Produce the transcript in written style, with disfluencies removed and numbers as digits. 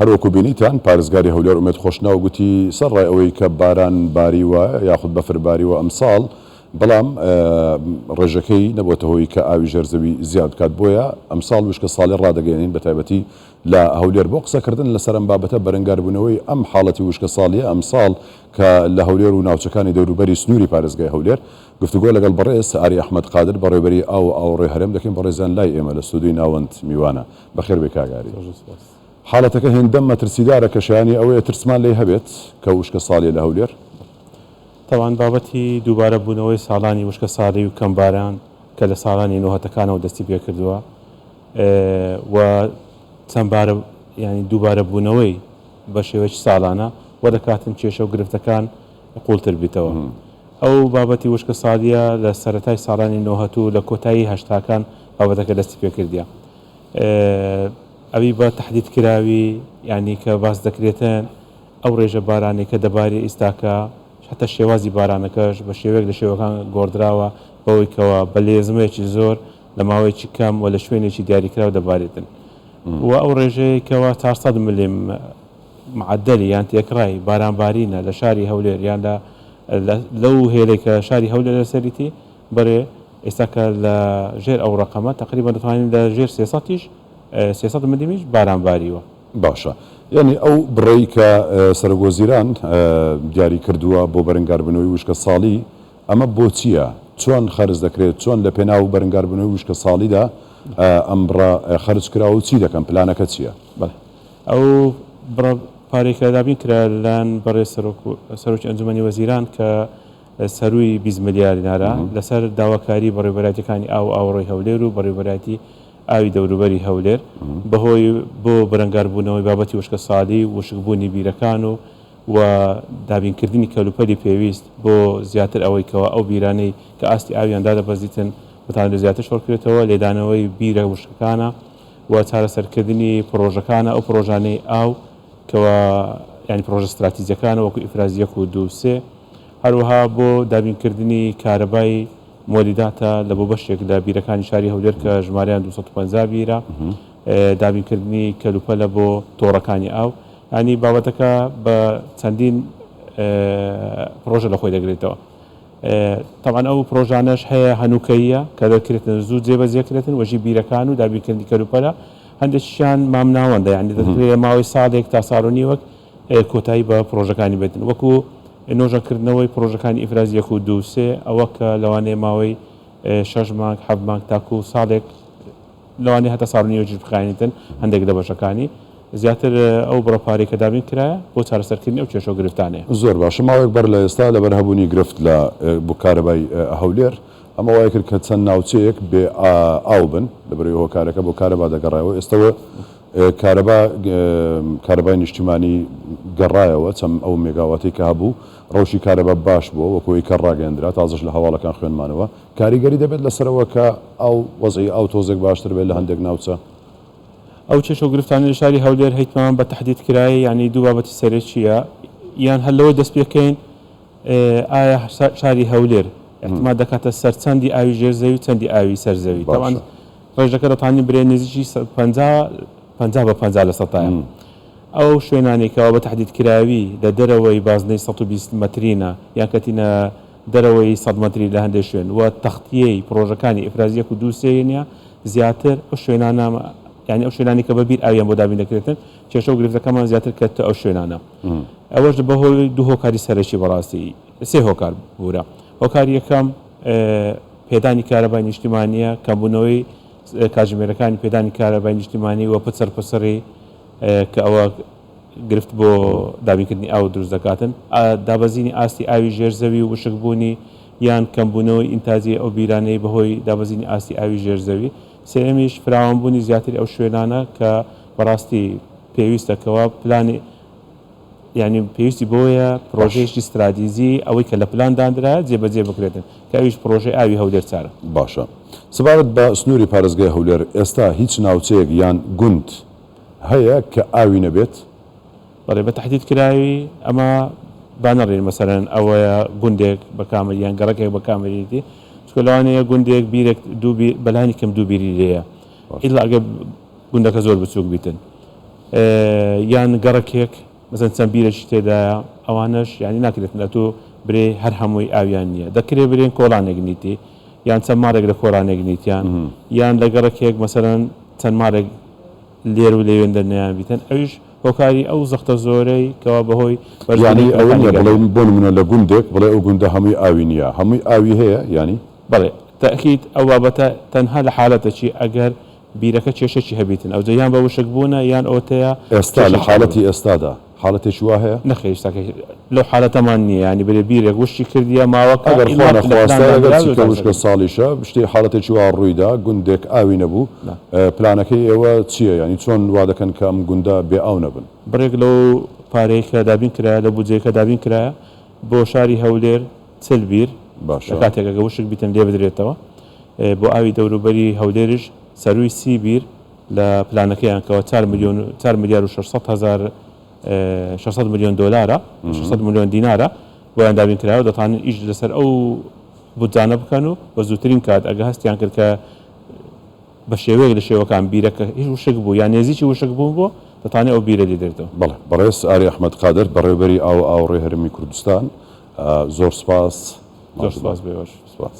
هەروەکو بینیتان پارێزگاری هەولێر ئومێد خۆشناو گوتی سەرڕای ئەوەی کە باران باریوە یاخود بەفر باریوە ئەمساڵ بەڵام ڕێژەکەی نەبۆتە هۆی کە ئاوی ژێر زەوی زیاد بکات بۆیە ئەمساڵ وشکە ساڵی ڕادەگەیەنین بەتایبەتی لە هەولێر بۆ قسەکردن لەسەر ئەم بابەتە بەرەنگاربوونەوەی ئەم حاڵەتی وشکە ساڵیە ئەمساڵ کە لە هەولێر و ناوچەکانی دەوروبەری سنووری پارێزگای هەولێر گفتوگۆ لەگەڵ بەڕێز ئاری ئەحمەد قادر بەڕێوبەری ئاو و ئاوەڕۆی هەرێم دەکەین بەڕێزیان لای ئێمە لە ستۆدیۆی ناوەند میوانە. بەخێر بێی کاک ئاری. حاڵەتەکە هێندە مەترسیدارە کە شایانی ئەوەیە ترسمان لێی هەبێت کە وشکە ساڵیە لە هەولێر؟ تەبعەن بابەتی دووبارە بوونەوەی ساڵانی وشکە ساڵی و کەم باران کە لە ساڵانی نۆهەتەکانەوە دەستی پێکردووە و چەند بارە یانی دووبارە بوونەوەی بە شێوەیەکی ساڵانە وە دەکاتن کێشە و گرفتەکان قوڵتر بیتەوە. ئەو بابەتی وشکە ساڵیە لە سەرەتای ساڵانی نۆهەت و لە کۆتایی هەشتاکان بابەتەکە دەستی پێکردیە. ئەوی بە تەحدید کراوی یانی کە باس دەکرێتن ئەو ڕێژە بارانەی کە دەبارێ ئیستاکە هەتا شێوازی بارانەکەش بە شێوەیەک لە شێوەکان گۆڕدراوە بەوەی کەوا بە لێزمەیەکی زۆر لە ماوەیەکی کەم و لە شوێنێکی دیاریکراو دەبارێتن و ئەو ڕێژەیەی کەوا 400 ملم معەدەلی یان تێکڕای بارانبارینە لە شاری هەولێر یان لە لەو هێلەی کە شاری هەولێر لەسەریتی بەرێ ئێستا کە لە ژێر ئەو ڕەقەمە تەقریبەن دەتوانین لە ژێر سێ سەتیش 300 ملیمیش باران باریوە. باشە یانی ئەو بڕەی کە سەرۆک وەزیران دیاری کردووە بۆ بەرنگاربوونەوەی وشکە ساڵی ئەمە بۆچییە؟ چۆن خەرج دەکرێت؟ چۆن لە پێناو بەرنگاربوونەوەی وشکە ساڵیدا ئەم بڕە خەرج کراوە و چی دەکەن؟ پلانەکە چییە؟ بەڵێ ئەو بڕە پارەی کە دابین کرا لەلایەن بەڕێز سەرۆک سەرۆکی ئەنجومەنی وەزیران کە سەرووی 20 ملیار دینارە لەسەر داواکاری بەڕێوەبەرایەتیەکانی ئاو و ئاوەڕۆی هەولێر و بەڕێوەبەرایەتی ئاوی دەوروبەری هەولێر بەهۆی بۆ بەرەنگاربوونەوەی بابەتی وشکەساڵی و وشکبوونی بیرەکان و و دابینکردنی کەلوپەلی پێویست بۆ زیاتر ئەوەی کەوا ئەو بیرانەی کە ئاستی ئاویان دادەبەزیتن بتوانرێت زیاتر شۆڕکرێتەوە لێدانەوەی بیرە وشکەکانە و چارەسەرکردنی پڕۆژەکانە ئەو پڕۆژانەی ئاو کەوا یانی پڕۆژە ستراتیجەکانە وەکو ئیفراز یەک و دوو و سێ هەروەها بۆ دابینکردنی کارەبای مۆلیداتە لە بۆ بەشێک لە بیرەکانی شاری هەولێر کە ژمارەیان 250 بیرە دابینکردنی کەلوپەلە بۆ تۆڕەکانی ئاو ینی بابەتەکە بە چەندین پرۆژە لە خۆی دەگرێتەوە. تەبعەن ئەو پرۆژانەش هەیە هەنووکەییە کە دەکرێتن زوو جێبەجێکرێتن وەژی بیرەکان و دابینکردنی کەلوپەلە هەندێکیشیان مامناوەندە یعنی دەکرێت ماوەی ساڵێک تا ساڵ و نیوەک کۆتایی بە پرۆژەکانی بێتن وەکو نۆژەنکردنەوەی پرۆژەکانی ئیفراز یەک و دوو سێ ئەوە کە لەوانەیە ماوەی شەش مانگ حەفت مانگ تاکو ساڵێک لەوانەیە هەتا ساڵ و نیوێکیش بخایەنێتن هەندێک لە بەشەکانی زیاتر ئەو بڕە پارەی کە دابین کرایە بۆ چارەسەرکردنی ئەو کێشە و گرفتانەیە. زۆر باشە ماوەیەک بەر لە ئێستا لەبەر هەبوونی گرفت لە بۆ کارەبای هەولێر ئەمە وای کرد کە چەند ناوچەیەک بێ ئاو بن لەبەرئەوەی هۆکارەکە بۆ کارەبا دەگەڕایەوە ئێستەوە کارەبا کارەبای نیشتیمانی گەڕایەوە چەند ئەو مێگاواتەی کە هەبوو ڕەوشی کارەبا باش بووە وەکو ئەوەی کە ڕاگەیەندرا تازەش لە هەواڵەکان خوێندمانەوە کاریگەری دەبێت لەسەرەوە کە ئاو وەزعی ئاو تۆزێک باشتر بێت لە هەندێک ناوچە؟ ئەو کێشە و گرفتانەی لە شاری هەولێر هەیتمان بە تەحدید کرایە یانی دوو بابەتی سەرەکییە یان هەر لەوە دەست پێکەین ئایا شاری هەولێر اعتماد دەکاتە سەر چەندی ئاوی ژێر زەوی و چەندی ئاوی سەر زەوی تەبعەن ڕێژەکە دەتوانین برێ نزیکی 50 50 بە 50 لە سەتایە ئەو شوێنانەی کەوا بە تەحدید کراوی لە دەرەوەی بازنەی 120 مەترینە یان کەتینە دەرەوەی سەد مەتری لە هەندێک شوێن و تەختیەی پڕۆژەکانی ئیفراز یەک و دوو سێ نیە زیاتر ئەو شوێنانە یانی ئەو شوێنانی کە بە بیر ئاویان بۆ دابین دەکرێتن کێشە و گرفتەکەمان زیاتر کەتە ئەو شوێنانە ئەوەش بەهۆی دوو هۆکاری سەرەکی بەڕاستی سێ هۆکار بورە هۆکاری یەکەم پێدانی کارەبای نیشتیمانیە کەمبوونەوەی کاتژمێرەکانی پێدانی کارەبای نیشتیمانی و پچڕ پچڕی کە ئەوە گرفت بۆ دابینکردنی ئاو دروست دەکاتن، دابەزینی ئاستی ئاوی ژێر زەوی و وشکبوونی یان کەمبوونەوەی ئینتاجی ئەو بیرانەی بەهۆی دابەزینی ئاستی ئاوی ژێر زەوی، سێیەمیش فراوانبوونی زیاتری ئەو شوێنانە کە بەڕاستی پێویستە کەوا پلانی یانی پێویستی بەوەیە پرۆژەیەکی ستراتیجی ئەوەی کە لە پلان داندرایە جێبەجێ بکرێتن کە ئەویش پرۆژەی ئاوی هەولێر چارە. باشە سەبارەت بە سنووری پارێزگای هەولێر ئێستا هیچ ناوچەیەک یان گوند هەیە کە ئاوی نەبێت؟ بەڵێ بە تەحدید کراوی ئەمە با نەڵێین مەسەلەن ئەوەیە گوندێک بە کامل یان گەڕەکێک بە کاملیتی چونکە لەوانەیە گوندێک بیرێک دوو بیر بەلانی کەم دوو بیری لێیە ئیلا ئەگەر گوندەکە زۆر بچووک بیتن. یان گەڕەکێک مەسەن چەند بیرێکی تێدایە ئەوانەش یانی ناکرێتن ئەتوو برێ هەر هەمووی ئاویان نییە دەکرێ برێن کۆڵانێک نیتی یان چەند ماڵێک لە کۆڵانێک نیتیان یان لە گەڕەکێک مەسەلەن چەند ماڵێک لێر و لەوێندە نەیان بیتن ئەویش هۆکاری ئەو زەختە زۆرەی کەوا بەهۆی یانی بەرزبوونەوەی ئەوە پلەکانی نییە گەرما. بڵێین بۆ نموونە لە گوندێک بڵێ ئەو گوندە هەمووی ئاوی نییە هەمووی ئاوی هەیە یانی؟ بەڵێ تەئکید ئەو بابەتە تەنها لە حالەتەکی ئەگەر بیرەکە کێشەکی هەبیتن ئەوجە یان بە وشک بوونە یان ئۆتەیە ئێستا لە کێشەکی هەبوو. حاڵەتی ئێستادا حاڵەتێکی وا هەیە؟ نەخێر ئیستاکە لەو حالەتەمان نییە یانی برێ بیرێک وشکی کردیە ماوەکە ئەگەر خوا ئیلا لە پلان نەخواستە ئەگەر دانرا چی لۆ کە وشکە چارەسەرکردن. ساڵیشە شتێ حاڵەتێکی وا ڕوویدا گوندێک ئاوی نەبوو نا. پلانەکەی ئێوە چییە یانی چۆن وا دەکەن کە ئەم گوندە بێ ئاو نەبن؟ بڕێک لەو پارەی کە دابین کرایە لە بودجەیەکە دابین کرایە بۆ شاری هەولێر 40 بیر لە باشە. کاتێک ئەگەر وشک بیتن لێ بدرێتەوە بۆ ئاوی دەوروبەری هەولێریش سەرووی 30 بیر لە پلانەکەیان کەوە 4 ملیۆن 4 ملیار و 600 هەزار 600 ملیۆن دۆلارە 600 ملیۆن دینارە بۆیان دابین کراوە دەتوانن ئیش لەسەر ئەو بودجانە بکەن و بە زووترین کات ئەگە هەستیان کرد کە بە شێوەیەک لە شێوەکان بیرەکە هیچ وشک بوو یان نێزیکی وشک بوون بۆ دەتوانێت ئەو بیرە لێ دێتەوە. بەڵێ بەڕێز ئاری ئەحمەد قادر بەڕێوەبەری ئاو و ئاوەڕۆی هەرێمی کوردستان زۆر سوپاس. زۆر سوپاس بۆ ئێوەش. سوپاس.